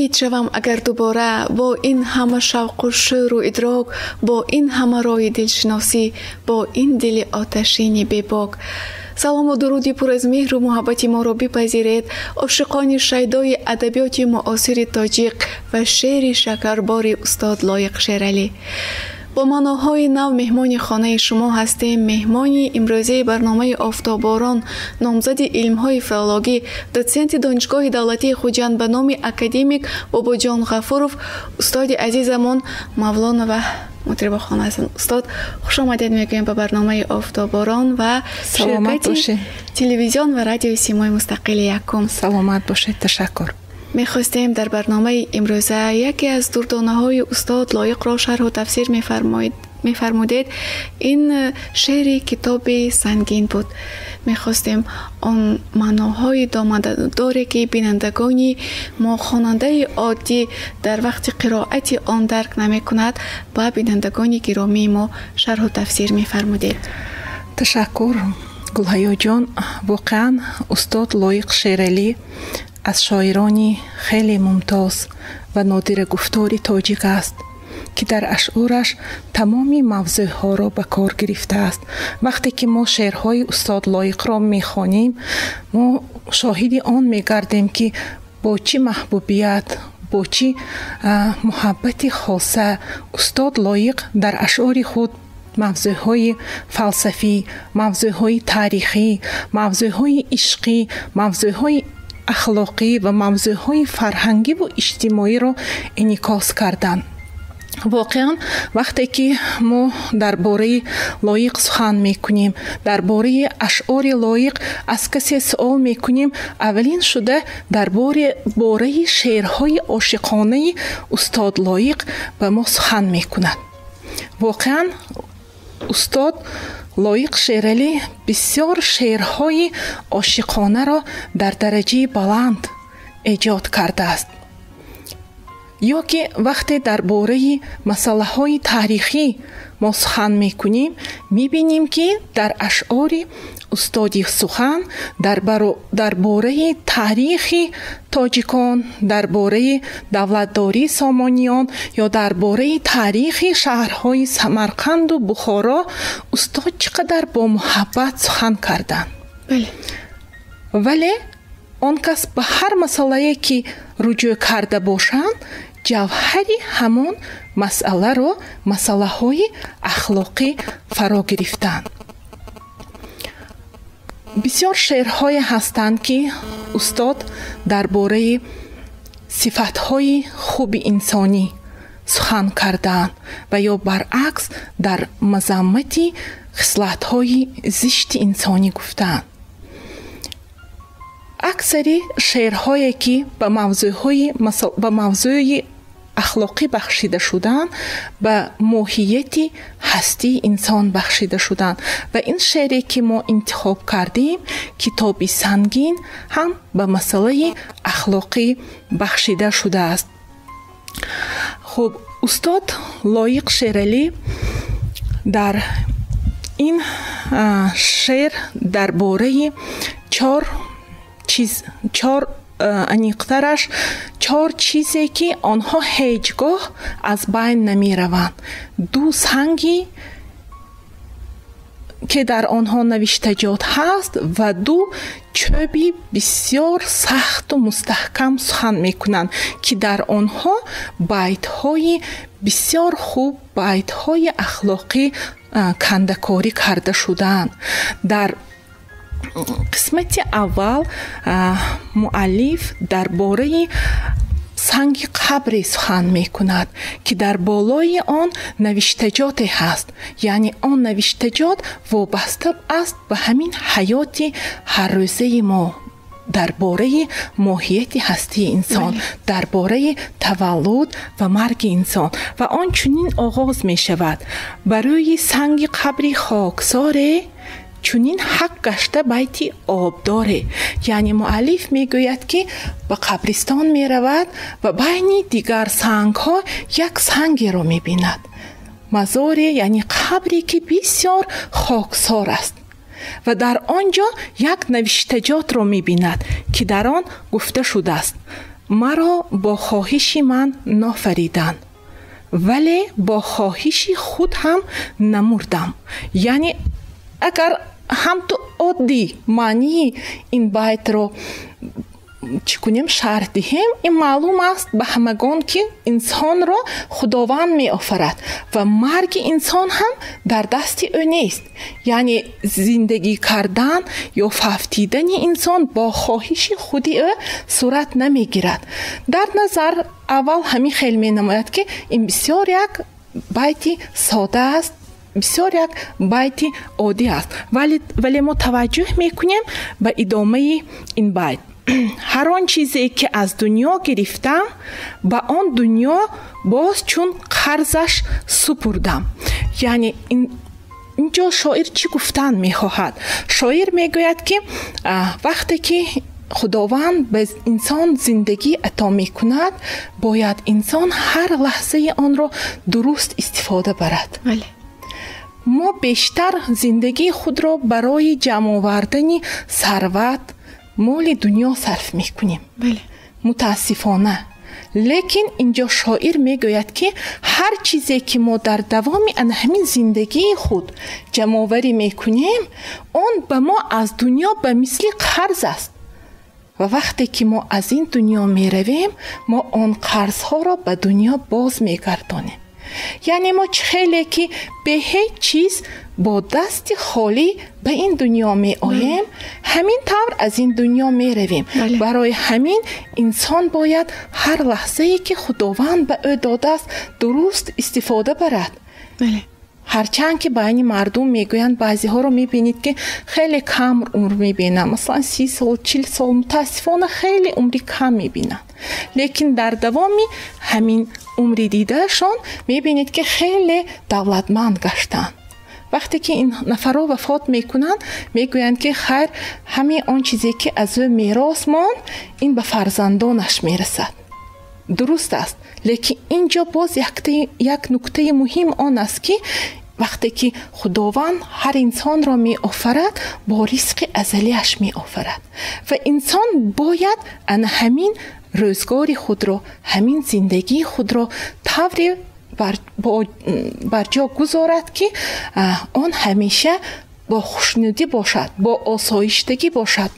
Ноумед шавам агар дубора, бо ин ҳама шавқу шӯру идрок, бо ин ҳама роҳи дилшиносӣ, бо ин дили оташини бебок. Салому дуруди пур аз меҳру муҳаббати моро бипазиред, ошиқони шайдои адабиёти муосири тоҷик ва шеъри шакарбори устод Лоиқ Шералӣ. Бо маъноҳои нав меҳмони хонаи шумо ҳастем. Меҳмони имрӯзаи барномаи «Офтоборон» номзади илмҳои филологӣ, дотсенти Донишгоҳи давлатии Хуҷанд ба номи академик Бобоҷон Ғафуров, устоди азизамон Мавлонова Мутрибохон ҳастанд. Устод, хуш омадед мегӯем ба барномаи «Офтоборон» ва ширкати телевизион ва радиои «Симои мустақили якум». Саломат бошед, ташаккур. Мехостем дар барномаи имрӯза яке аз дурдонаҳои устод Лоиқро шарҳу тафсир мефармудед. Ин шеъри китоби «Сангин» буд. Мехостем он маъноҳои домадоре, ки бинандагони мо, хонандаи оддӣ дар вақти қироати он дарк намекунад, ба бинандагони гиромии мо шарҳу тафсир мефармудед. Ташаккур, Гулҳаёҷон. Воқеан, устод Лоиқ Шералӣ аз шоирони хеле мумтоз ва нодирагуфтори тоҷик аст, ки дар ашъораш тамоми мавзӯъҳоро ба кор гирифтааст. Вақте ки мо шеърҳои устод Лоиқро мехонем, мо шоҳиди он мегардем, ки бо чӣ маҳбубият, бо чӣ муҳаббати хоса устод Лоиқ дар ашъори худ мавзӯъҳои фалсафӣ, мавзӯъҳои таърихӣ, мавзӯъҳои ишқӣ, мавзӯъҳои ахлоқӣ ва мавзӯъҳои фарҳангиву иҷтимоиро инъикос карданд. Воқеан, вақте ки мо дар бораи Лоиқ сухан мекунем, дар бораи ашъори Лоиқ аз касе суол мекунем, аввалин шуда дар бораи шеърҳои ошиқонаи устод Лоиқ ба мо сухан мекунад. Воқеан, устод Лоиқ Шералӣ бисёр шеърҳои ошиқонаро дар дараҷаи баланд эҷод кардааст. Ё ки вақте дар бораи масъалаҳои таърихӣ мо сухан мекунем, мебинем, ки дар ашъори устоди сухан дар бораи таърихи тоҷикон, дар бораи давлатдории Сомониён ё дар бораи таърихи шаҳрҳои Самарқанду Бухоро устод чӣ қадар бо муҳаббат сухан карданд. Вале он кас ба ҳар масъалае, ки руҷӯъ карда бошанд, ҷавҳари ҳамон масъаларо масъалаҳои ахлоқӣ фаро гирифтанд. Бисёр шеърҳое ҳастанд, ки устод дар бораи сифатҳои хуби инсонӣ сухан кардаанд ва ё баръакс дар мазаммати хислатҳои зишти инсонӣ гуфтаанд. Аксари шеърҳое, ки ба мавзӯи ахлоқӣ бахшида шуданд, ба моҳияти ҳастии инсон бахшида шуданд ва ин шеъре, ки мо интихоб кардем, китоби «Сангин», ҳам ба масъалаи ахлоқӣ бахшида шудааст. Хуб, устод Лоиқ Шералӣ дар ин шеър дар бораи чор чиз, чор, аниқтараш чор чизе, ки онҳо ҳеҷ гоҳ аз байн намераванд, ду санги, ки дар онҳо навиштаҷот ҳаст, ва ду чӯби бисёр сахту мустаҳкам сухан мекунанд, ки дар онҳо байтҳои бисёр хуб, байтҳои ахлоқӣ кандакорӣ карда шудаанд. Дар қисмати аввал муаллиф дар бораи санги қабре сухан мекунад, ки дар болои он навиштаҷоте ҳаст, яъне он навиштаҷот вобаста аст ба ҳамин ҳаёти ҳаррӯзаи мо, дар бораи моҳияти ҳастии инсон, дар бораи таваллуд ва марги инсон. Ва он чунин оғоз мешавад: «Ба рӯи санги қабри хоксоре чунин ҳак гашта байти обдоре». Яъне муаллиф мегӯяд, ки ба қабристон меравад ва байни дигар сангҳо як сангеро мебинад, мазоре, яъне қабре, ки бисёр хоксор аст, ва дар он ҷо як навиштаҷотро мебинад, ки дар он гуфта шудааст. Маро бо хоҳиши ман нофариданд, вале бо хоҳиши худ ҳам намурдам. Яъне агар ҳам ту оддӣ маънии ин байтро чӣ кунем, шарҳ диҳем, ин маълум аст ба ҳамагон, ки инсонро Худованд меофарад ва марги инсон ҳам дар дасти ӯ нест. Яъне зиндагӣ кардан ё фавтидани инсон бо хоҳиши худи ӯ сурат намегирад. Дар назар аввал ҳамин хел менамояд, ки ин бисёр як байти сода аст, бисёр як байти оддӣ аст. Вале мо таваҷҷӯҳ мекунем ба идомаи ин байт. Ҳар он чизе, ки аз дунё гирифтам, ба он дунё боз чун қарзаш супурдам. Яъне инҷо шоир чӣ гуфтан мехоҳад? Шоир мегӯяд, ки вақте ки Худованд ба инсон зиндагӣ ато мекунад, бояд инсон ҳар лаҳзаи онро дуруст истифода барад. Мо бештар зиндагии худро барои ҷамъовардани сарват, моли дунё сарф мекунем. Мутаассифона. Лекин инҷо шоир мегӯяд, ки ҳар чизе, ки мо дар давоми ана ҳамин зиндагии худ ҷамъоварӣ мекунем, он ба мо аз дунё ба мисли қарз аст. Ва вақте ки мо аз ин дунё меравем, мо он қарзҳоро ба дунё боз мегардонем. Яъне мо чӣ хеле ки бе ҳеҷ чиз бо дасти холӣ ба ин дунё меоем, ҳамин тавр аз ин дунё меравем. Барои ҳамин инсон бояд ҳар лаҳзае, ки Худованд ба ӯ додааст, дуруст истифода барад. Ҳарчанд ки байни мардум мегӯянд, баъзеҳоро мебинед, ки хеле кам умр мебинанд, масалан 30 сол, 40 сол, мутаассифона хеле умри кам мебинанд. Лекин дар давоми ҳамин умри дидаашон мебинед, ки хеле давлатманд гаштанд. Вақте ки ин нафарҳо вафот мекунанд, мегӯянд, ки хайр, ҳамин он чизе, ки аз ӯ мерос монд, ин ба фарзандонаш мерасад. Дуруст аст, лекин инҷо боз як нуктаи муҳим он аст, ки вақте ки Худованд ҳар инсонро меофарад, бо ризқи азалиаш меофарад ва инсон бояд ана ҳамин рӯзгори худро, ҳамин зиндагии худро тавре барҷо гузорад, ки он ҳамеша бо хушнудӣ бошад, бо осоиштагӣ бошад,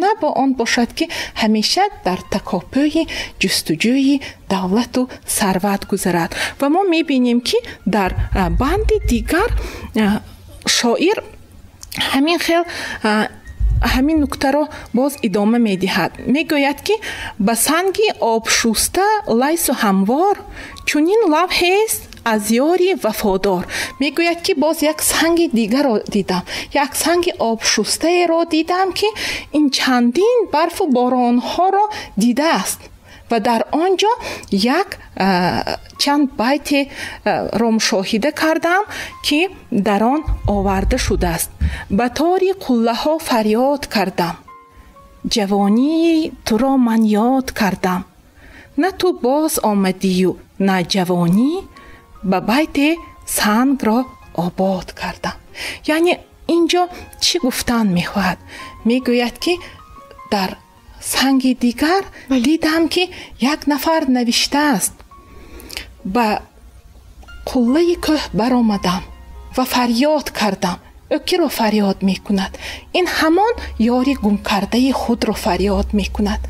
на бо он бошад, ки ҳамеша дар такопӯи ҷустуҷӯи давлату сарват гузарад. Ва мо мебинем, ки дар банди дигар шоир ҳамин хел ҳамин нуктаро боз идома медиҳад. Мегӯяд, ки ба санги обшуста лайсу ҳамвор, чунин лавҳест аз ёри вафодор. Мегӯяд, ки боз як санги дигарро дидам, як санги обшустаеро дидам, ки ин чандин барфу боронҳоро дидааст ва дар он ҷо як чанд байтеро мушоҳида кардам, ки дар он оварда шудааст. Ба тори қуллаҳо фарёд кардам, ҷавонии туро ман ёд кардам, на ту боз омадию, на ҷавонӣ, ба байте сангро обод кардам. Яъне инҷо чӣ гуфтан мехоҳад? Мегӯяд, ки дар санги дигар дидам, ки як нафар навиштааст: ба қуллаи кӯҳ баромадам ва фарёд кардам. Ӯ киро фарёд мекунад? Ин ҳамон ёри гумкардаи худро фарёд мекунад.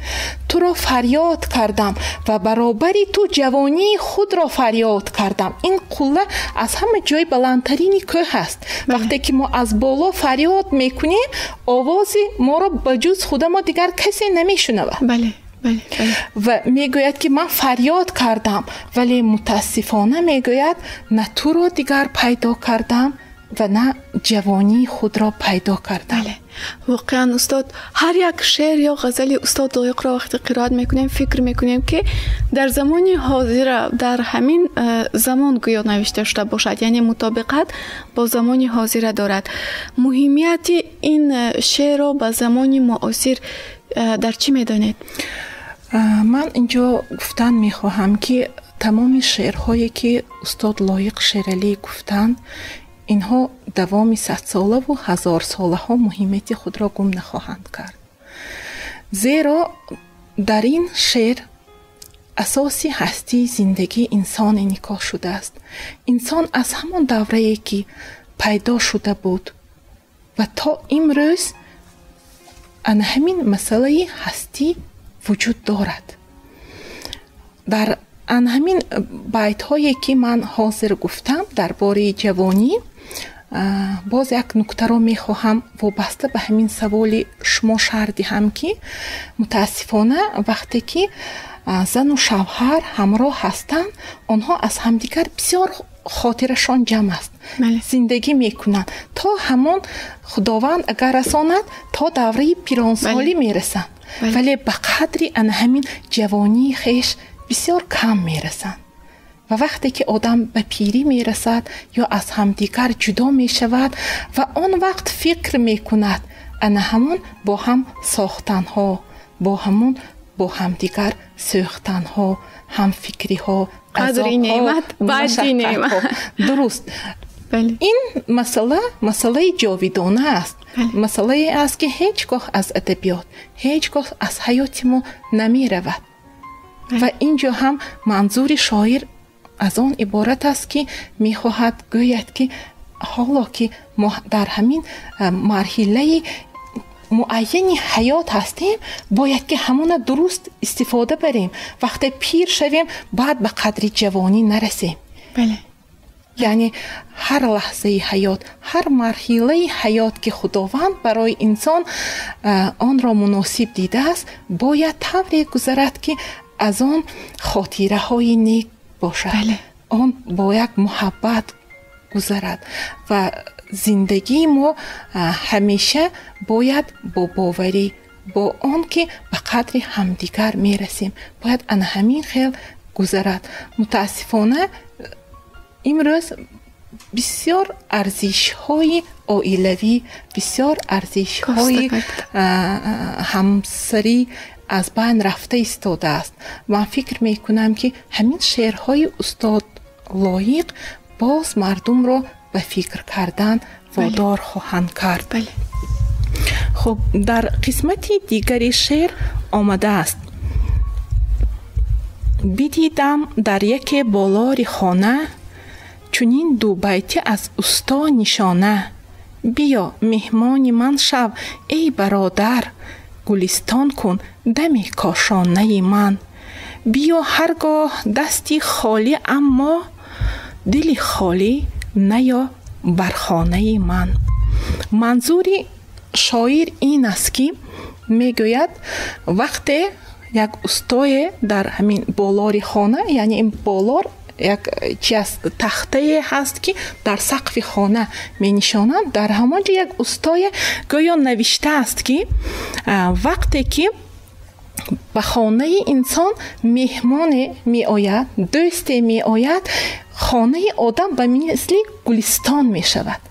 Туро фарёд кардам ва баробари ту ҷавонии худро фарёд кардам. Ин қулла аз ҳама ҷои баландтарини кӯҳ аст. Вақте ки мо аз боло фарёд мекунем, овози моро ба ҷуз худамо дигар касе намешунавад. Ва мегӯяд, ки ман фарёд кардам, вале мутаассифона, мегӯяд, на туро дигар пайдо кардам ва на ҷавонии худро пайдо кардам. Воқеан, устод, ҳар як шеър ё ғазали устод Лоиқро вақте қироат мекунем, фикр мекунем, ки дар замони ҳозира, дар ҳамин замон гӯё навишта шуда бошад, яъне мутобиқат бо замони ҳозира дорад. Муҳимияти ин шеърро ба замони муосир дар чӣ медонед? Ман инҷо гуфтан мехоҳам, ки тамоми шеърҳое, ки устод Лоиқ Шералӣ гуфтанд, инҳо давоми садсолаву ҳазорсолаҳо муҳимияти худро гум нахоҳанд кард, зеро дар ин шеър асоси ҳастии зиндагии инсон инъикос шудааст. Инсон аз ҳамон даврае ки пайдо шуда буд ва то имрӯз ана ҳамин масъалаи ҳастӣ вуҷуд дорад. Дар ана ҳамин байтҳое ки ман ҳозир гуфтам дар бораи ҷавонӣ, боз як нуктаро мехоҳам вобаста ба ҳамин саволи шумо шарҳ диҳам, ки мутаассифона вақте ки зану шавҳар ҳамроҳ ҳастанд, онҳо аз ҳамдигар бисёр хотирашон ҷамъ аст, зиндагӣ мекунанд то ҳамон Худованд агар расонад то давраи пиронсолӣ мерасанд, вале ба қадри ана ҳамин ҷавонии хеш бисёр кам мерасанд. Ва вақте ки одам ба пирӣ мерасад ё аз ҳамдигар ҷудо мешавад ва он вақт фикр мекунад ана ҳамон бо ҳам сохтанҳо, бо ҳамон бо ҳамдигар сӯхтанҳо, ҳамфикриҳо, қадри неъмат баъди неъмат. Дуруст. Ин масъала масъалаи ҷовидона аст, масъалае аст ки ҳеҷ гоҳ аз адабиёт, ҳеҷ гоҳ аз ҳаёти мо намеравад. Ва ин ҷо ҳам манзури шоир аз он иборат аст ки мехоҳад гӯяд ки ҳоло ки мо дар ҳамин марҳилаи муайяни ҳаёт ҳастем, бояд ки ҳамона дуруст истифода барем. Вақте пир шавем, баъд ба қадри ҷавонӣ нарасем. Яъне ҳар лаҳзаи ҳаёт, ҳар марҳилаи ҳаёт ки Худованд барои инсон онро муносиб дидааст, бояд тавре гузарад ки аз он хотираҳои нек бошад, он бо як муҳаббат гузарад ва зиндагии мо ҳамеша бояд бо боварӣ, бо он ки ба қадри ҳамдигар мерасем, бояд ана ҳамин хел гузарад. Мутаассифона имрӯз бисёр арзишҳои оилавӣ, бисёр арзишҳои ҳамсарӣ аз байн рафта истодааст. Ман фикр мекунам ки ҳамин шеърҳои устод Лоиқ боз мардумро ба фикр кардан водор хоҳанд кард. Хуб, дар қисмати дигари шеър омадааст: бидидам дар яке болори хона, чунин дубайтӣ аз усто нишона. Биё меҳмони ман шав эй бародар, гулистон кун дами кошонаи ман. Биё ҳар гоҳ дасти холӣ, аммо дили холӣ наё бар хонаи ман. Манзури шоир ин аст ки мегӯяд вақте як устое дар ҳамин болори хона, яъне ин болор як чи аст, тахтае ҳаст ки дар сақфи хона менишонанд, дар ҳамон ҷо як устое гӯё навиштааст ки вақте ки ба хонаи инсон меҳмоне меояд, дӯсте меояд, хонаи одам ба мисли гулистон мешавад.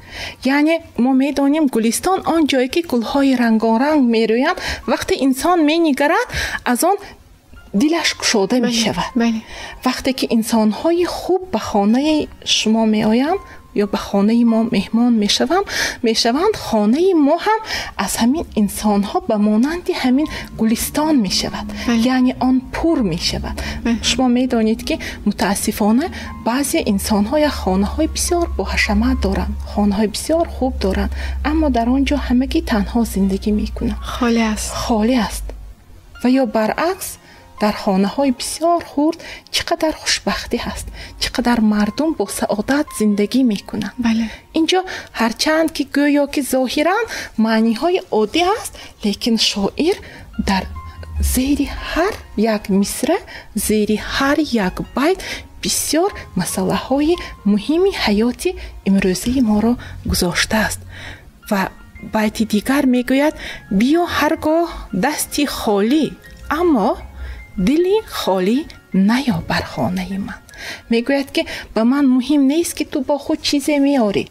Яъне мо медонем гулистон он ҷое ки гулҳои рангоранг мерӯянд, вақте инсон менигарад аз он дилаш кушода мешавад. Вақте ки инсонҳои хуб ба хонаи шумо меоянд ё ба хонаи мо меҳмон мешаванд, хонаи мо ҳам аз ҳамин инсонҳо ба монанди ҳамин гулистон мешавад, яъне он пур мешавад. Шумо медонед ки мутаассифона баъзе инсонҳо як хонаҳои бисёр боҳашамат доранд, хонаҳои бисёр хуб доранд, аммо дар он ҷо ҳамагӣ танҳо зиндагӣ мекунанд, холӣ аст, холӣ аст. Ва ё баръакс дар хонаҳои бисёр хурд чӣ қадар хушбахтӣ ҳаст, чӣ қадар мардум бо саодат зиндагӣ мекунанд. Инҷо ҳарчанд ки гӯё ки зоҳиран маъниҳои оддӣ аст, лекин шоир дар зери ҳар як мисра, зери ҳар як байт бисёр масъалаҳои муҳими ҳаёти имрӯзаи моро гузоштааст. Ва байти дигар мегӯяд: биё ҳар гоҳ дасти холӣ, аммо дили холӣ наё бар хонаи ман. Мегӯяд ки ба ман муҳим нест ки ту бо худ чизе меорӣ,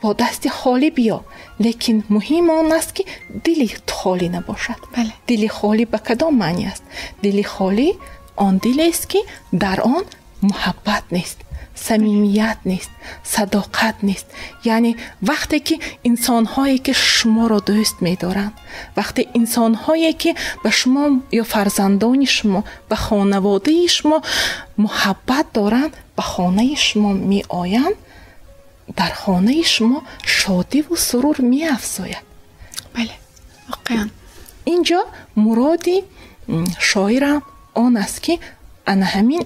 бо дасти холӣ биё, лекин муҳим он аст ки дили холӣ набошад. Дили холӣ ба кадом маъни аст? Дили холӣ он дилест ки дар он муҳаббат нест, Самимият нест, садоқат нест. Яъне вақте ки инсонҳое ки шуморо дӯст медоранд, вақте инсонҳое ки ба шумо ё фарзандони шумо, ба хонаводаи шумо муҳаббат доранд, ба хонаи шумо меоянд, дар хонаи шумо шодиву сурур меафзояд. Бале, воқеан. Инҷо муроди шоирам он аст ки ана ҳамин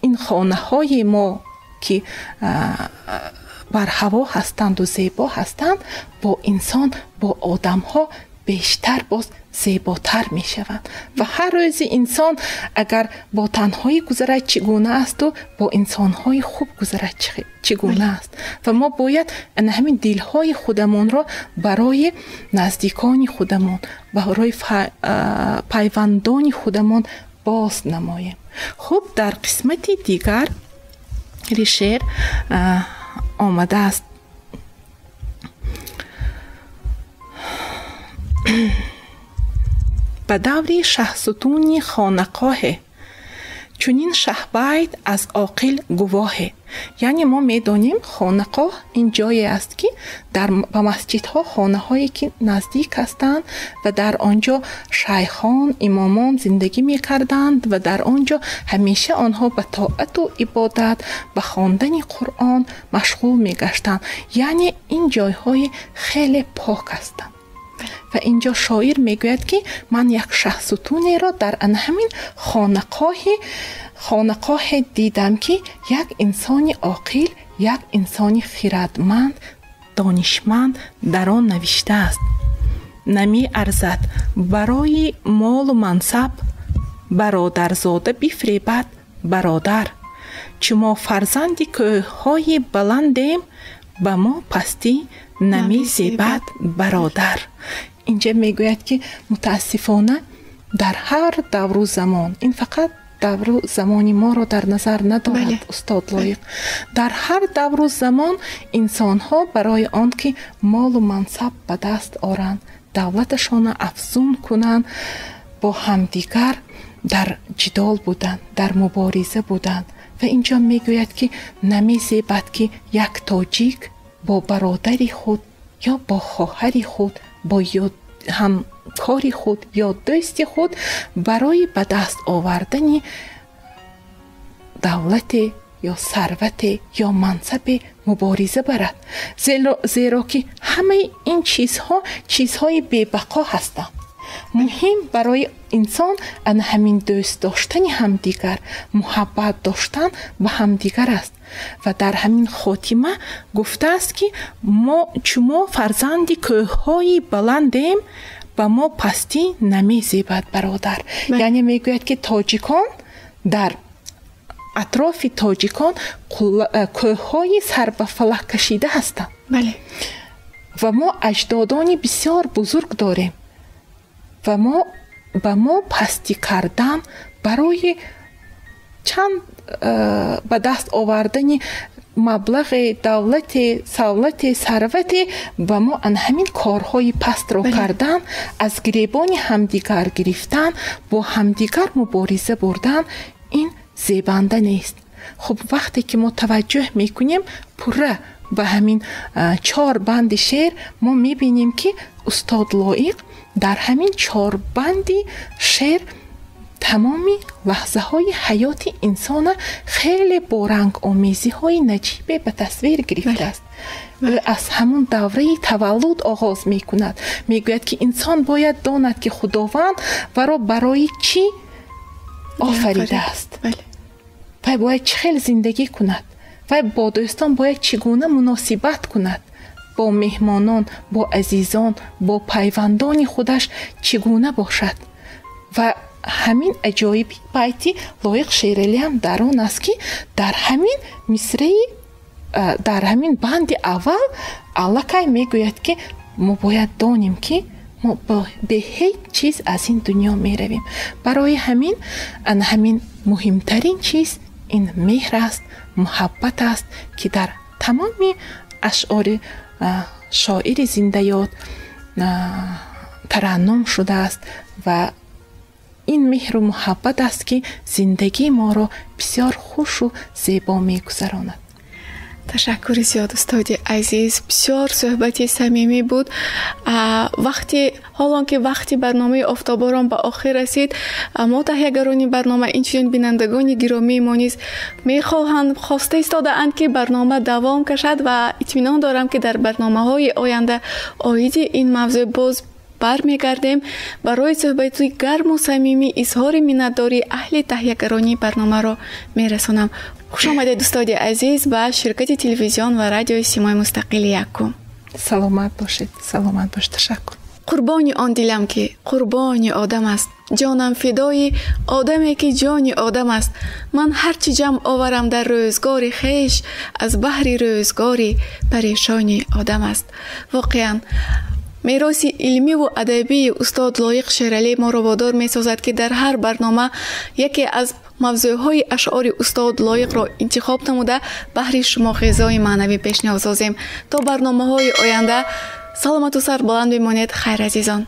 ин хонаҳои мо ки барҳаво ҳастанду зебо ҳастанд, бо инсон, бо одамҳо бештар боз зеботар мешаванд. Ва ҳар рӯзи инсон агар бо танҳоӣ гузарад чӣ гуна асту бо инсонҳои хуб гузарад чӣ гуна аст. Ва мо бояд ана ҳамин дилҳои худамонро барои наздикони худамон, барои пайвандони худамон боз намоем. Хуб, дар қисмати дигар шеър омадааст. Ба даври шаҳсутуни хонақоҳе, чунин шаҳбайт аз оқил гувоҳе. Яъне мо медонем хонақоҳ ин ҷое аст ки ба масҷидҳо хонаҳое ки наздик ҳастанд ва дар он ҷо шайхон, имомон зиндагӣ мекарданд ва дар он ҷо ҳамеша онҳо ба тоату ибодат, ба хондани Қуръон машғул мегаштанд. Яъне ин ҷойҳои хеле пок ҳастанд. Ва инҷо шоир мегӯяд ки ман як шаҳсутунеро дар ана ҳамин хонақоҳе дидам ки як инсони оқил, як инсони хирадманд, донишманд дар он навиштааст. Намеарзад барои молу мансаб бародарзода бифребад бародар. Чу мо фарзанди кӯҳҳои баландем, ба мо пастӣ намезебад бародар. Инҷа мегӯяд ки мутаассифона дар ҳар давру замон, ин фақат давру замони моро дар назар надорад устод Лоиқ, дар ҳар давру замон инсонҳо барои он ки молу мансаб ба даст оранд, давлаташонро афзун кунанд, бо ҳамдигар дар ҷидол буданд, дар мубориза буданд. Ва инҷо мегӯяд ки намезебад ки як тоҷик бо бародари худ ё бо хоҳари худ, бо ҳамкори худ ё дӯсти худ барои ба даст овардани давлате ё сарвате ё мансабе мубориза барад, зеро ки ҳамаи ин чизҳо чизҳои бебақо ҳастанд. Муҳим барои инсон ана ҳамин дӯст доштани ҳамдигар, муҳаббат доштан ба ҳамдигар аст. Ва дар ҳамин хотима гуфтааст ки мо чу мо фарзанди кӯҳҳои баландем, ба мо пастӣ намезебад бародар. Яъне мегӯяд ки тоҷикон дар атрофи тоҷикон кӯҳҳои сар ба фалак кашида ҳастанд. Ва мо аҷдодони бисёр бузург дорем. Ва ба мо пастӣ кардан барои чанд ба даст овардани маблағе, давлате, савлате, сарвате ба мо ана ҳамин корҳои пастро кардан, аз гиребони ҳамдигар гирифтан, бо ҳамдигар мубориза бурдан ин зебанда нест. Хуб, вақте ки мо таваҷҷӯҳ мекунем пурра ба ҳамин чор банди шеър, мо мебинем ки устод Лоиқ дар ҳамин чор банди шеър тамоми лаҳзаҳои ҳаёти инсона хеле бо рангомезиҳои наҷибе ба тасвир гирифтааст. Ӯ аз ҳамун давраи таваллуд оғоз мекунад. Мегӯяд ки инсон бояд донад ки Худованд варо барои чӣ офаридааст. Вай бояд чӣ хел зиндагӣ кунад, вай бо дӯстон бояд чӣ гуна муносибат кунад, бо меҳмонон, бо азизон, бо пайвандони худаш чӣ гуна бошад. Ва ҳамин аҷоиби байти Лоиқ Шералиам дар он аст ки дар ҳамин мисраи, дар ҳамин банди аввал аллакай мегӯяд ки мо бояд донем ки мо бе ҳеҷ чиз аз ин дунё меравем. Барои ҳамин ана ҳамин муҳимтарин чиз ин меҳр аст, муҳаббат аст ки дар тамоми ашъори шоири зиндаёд тараннум шудааст ва ин меҳру муҳаббат аст ки зиндагии моро бисёр хушу зебо мегузаронад. Ташаккури зиёд, устоди азиз, бисёр суҳбати самимӣ буд. Вақти ҳолон ки вақти барномаи Офтоборон ба охир расид, мо таҳиягарони барнома, инчунин бинандагони гиромии мо низ мехоҳанд, хоста истодаанд, ки барнома давом кашад ва итминон дорам, ки дар барномаҳои оянда оиди ин мавзӯъ боз бармегардем. Барои суҳбати гарму самимӣ изҳори миннатдории аҳли таҳиягаронии барномаро мерасонам. Хуш омадед, устоди азиз, ба ширкати телевизион ва радиои Симои Мустақили Якум. Саломат бошед, саломат бошед, ташаккур. Қурбони он дилам, ки қурбони одам аст, ҷонам фидои одаме, ки ҷони одам аст. Ман ҳарчи ҷамъ оварам дар рӯзгори хеш, аз баҳри рӯзгори парешони одам аст. Воқеан, мероси илмиву адабии устод Лоиқ Шералӣ моро водор месозад, ки дар ҳар барнома яке аз мавзӯъҳои ашъори устод Лоиқро интихоб намуда, баҳри шумо ғизои маънавӣ пешниҳод созем. То барномаҳои оянда саломату сарбаланд бимонед. Хайр, азизон.